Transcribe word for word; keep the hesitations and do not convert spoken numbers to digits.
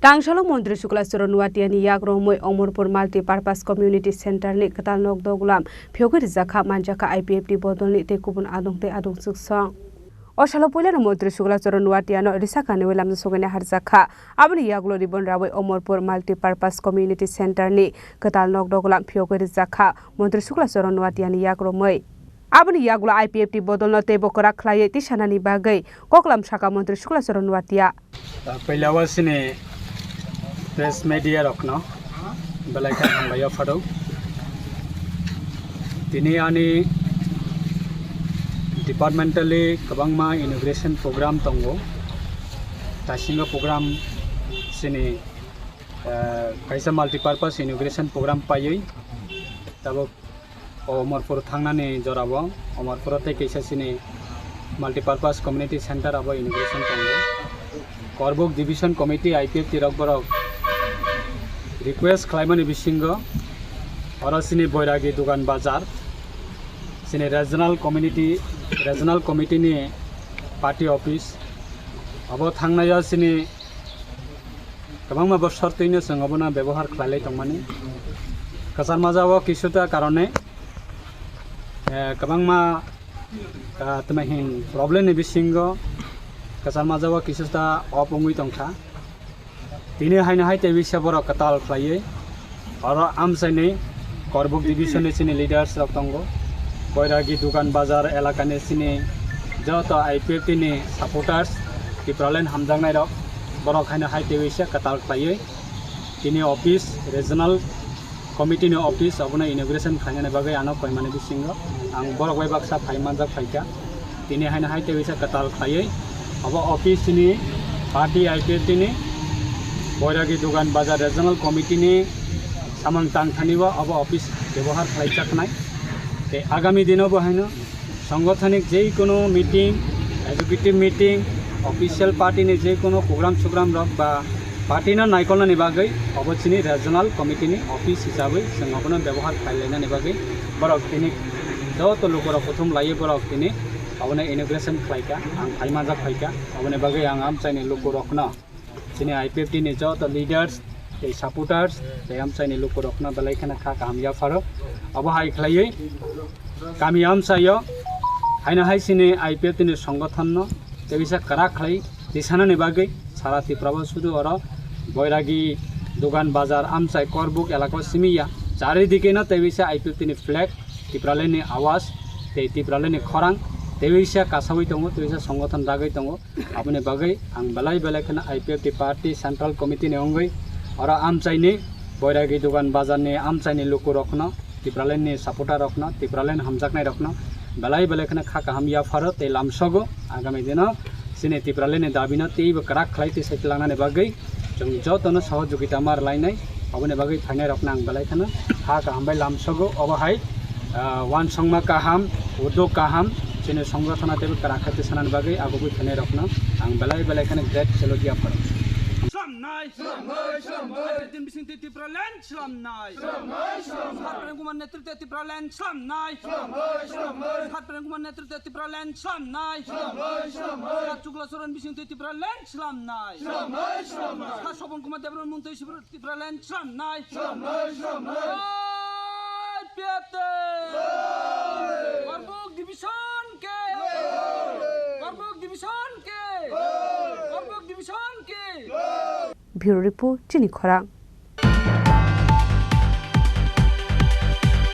Tangsalo Montri Shukla Charan Nuatia ni yak romwi Omorpur Multi Purpose Community Center ni kwtal nok dogulam phiyogwi rijak kha, manjak kha I P F T bodol ni tei kubun adong tei adong chuksong. O salo puilano Montri Shukla Charan Nuatia no risa kaniwi lamjak sogwi naharjak kha. Aboni yagulo ribon rawi Omorpur Multi Purpose Community Center ni kwtal nok dogulam phiyogwi rijak kha, Montri Shukla Charan Nuatia ni yak romwi. Aboni yagulo I P F T bodol no teibo kwrak khlaiwi tisanani bagwi koklam sakha Montri Shukla Charan Nuatia. Paila o sini press media rokno belai khe hambai o pharo. Tini ani departmentally kwbangma inauguration program tongo. Taisingo program sini, eh, kaisa multipurpose inauguration program paiwi tabuk o Omorpur thangnani jorao Omorpuro tei kaisa sini multipurpose community center abo inauguration tongo. Korbuk Division Committee I P F T rok borok request khlaimani bisingo oro sini Boiragi Dugan Bazar sini regional community, regional committee ni party office abo thangnai o sini kwbangma bosor twino chwng obono bebohar khlailai tongmani. Kwchar majao kisuta karone, eh, kwbangma, ah, twmai hin problem ni bisingo kwchar majao kisuta off wngwi tongkha. Tini haino hai tei bisa borok kwtal khlaiwi oro amchaini Korbuk division ni chini leaders rok tongo. Boiragi Dugan Bazar elaka ni chini joto I P F T ni supporters, Tipraland hamjaknai rok, borok haino hai tei bisa kwtal khlaiwi tini office, regional committee ni office abono inauguration khlainani bagwi ano koimani bisingo ang borok bai baksa phai manjak phaikha. Tini haino hai tei bisa kwtal khlaiwi obo office ni party I P F T ni Boiragi Dugan Bazar Regional Committee ni samung tangthani o obo office bebohar khlaijaknai. Tei agami dino bo haino songothonik jei kono meeting, executive meeting, official party ni jei kono program sogram rok ba party no naikolnani bagwi obo chini regional committee ni office hisabwi chwng obono bebohar khailainani bagwi borok tini joto lukurok kuthum laiwi borok tini obono inauguration khlaikha, ang phai manjak phaikha. Oboni bagwi ang amchaini lukurokno, chini I P F T ni joto leaders tei supporters tei amchaini lukurokno belai kheno kha kaham yapharo. Obo hai khlaiwi kami amchaio haino hai chini I P F T ni songothono tei bisa kwrak khlai tisanani bagwi sara Tripura o sudu oro Boiragi Dugan Bazar amchai Korbuk elaka o simi ya. Charidike no tei bisa I P F T ni flag, Tipraland ni awaz tei Tipraland ni khorang tei bisa kasawi tongo, tei bisa songothon dagwi tongo. Aboni bagwi ang belai belai kheno I P F T party central committee ni wngwi oro amchaini Boiragi Dugan Bazar ni amchaini lukurokno, Tipraland ni supporter rokno, Tipraland hamjaknai rokno belai belai kheno kha kaham yapharo tei lamsogo. Agami dino chini Tipraland ni dabino teibo kwrak khlai twi sai tlangnani bagwi chwng jotono sohojogita ma rwlainai. Oboni bagwi phainai rokno ang belai kheno kha kaham bai lamsogo. Obo hai, ah, uansukma kaham, uddog kaham, chini songothono teibo kwrak khe twi sanani bagwi abo bui phainai rokno ang belai belai kheno great salute yapharo. Slamnai! Slamnai! Slamnai! Tin bising twi Tipraland slamnai! Slamnai! Slamnai! Sat Prem Kumar netritwe Tipraland slamnai! Slamnai! Slamnai! Sat Prem Kumar netritwe Tipraland slamnai! Slamnai! Slamnai! Sat Chukla Soron bising twi Tipraland slamnai! Slamnai! Slamnai! Sat Sobon Kumar Debbarma mungtwi Tipraland slamnai! Slamnai! Slamnai! I P F T! Jai! Korbuk division ke! Jai! Korbuk division ke! Jai! Korbuk division ke! Jai! Bureau Report, Chini Khorang.